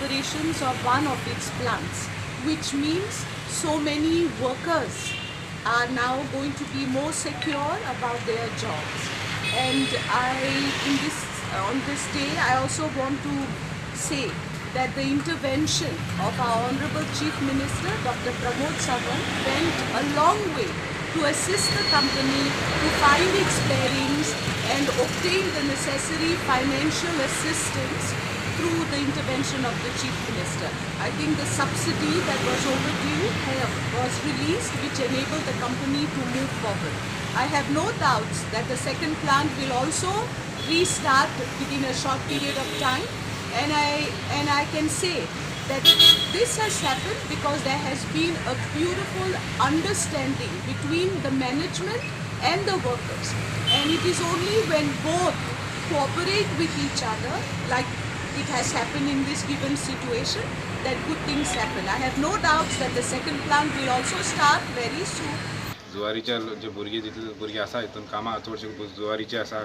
operations of one of its plants, which means so many workers are now going to be more secure about their jobs. And on this day, I also want to say that the intervention of our Honorable Chief Minister, Dr. Pramod Sawant, went a long way to assist the company to find its bearings and obtain the necessary financial assistance through the intervention of the Chief Minister. I think the subsidy that was overdue was released, which enabled the company to move forward. I have no doubts that the second plant will also restart within a short period of time, and I can say that this has happened because there has been a beautiful understanding between the management and the workers, and it is only when both cooperate with each other, like it has happened in this given situation, that good things happen. I have no doubts that the second plant will also start very soon. जुवारीचे जे भुरगे, जितले भुरगे आसा हितून कामां, चडशे जुवारीचे आसा,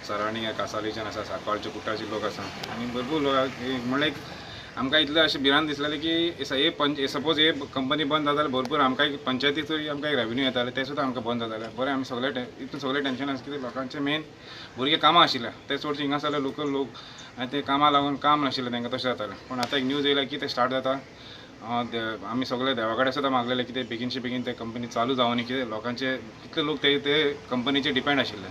surrounding कासावलीच्यान आसा, सांकवाळचे, कुट्टाचे लोक आसा आनी भरपूर लोक. म्हणल्यार एक आमकां इतलें अशें भिरांत दिसलेलें की हे पंच सपोज हे कंपनी बंद जाता जाल्यार भरपूर आमकां एक पंचायतीक तरी आमकां एक रेवेन्यू येताले, ते सुद्दां आमकां बंद जाताले. बरें, आमी सगळे हितून सगळें टेंशन आसा कितें, लोकांचे मेन भुरगे कामां आशिल्ले, ते चडशे हिंगासरले लोकल लोक आनी ते कामां लागून काम नाशिल्लें तांकां, तशें जातालें. पूण आतां एक न्यूज येयला की ते स्टार्ट जाता. आमी सगळे देवा कडेन सुद्दां मागलेले की ते बेगीनचे बेगीन ते कंपनी चालू जावनी. कितें, लोकांचे कितले लोक ते ते कंपनीचेर डिपेंड आशिल्ले,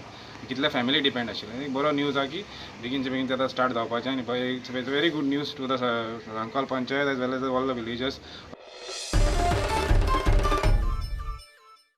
कितले फॅमिली डिपेंड आशिल्ले. एक बरो न्यूज आहा की बेगीनचे बेगीन ते आतां स्टार्ट जावपाचें आनी it's very good news to the Sancoale panchayat as well as all the villagers.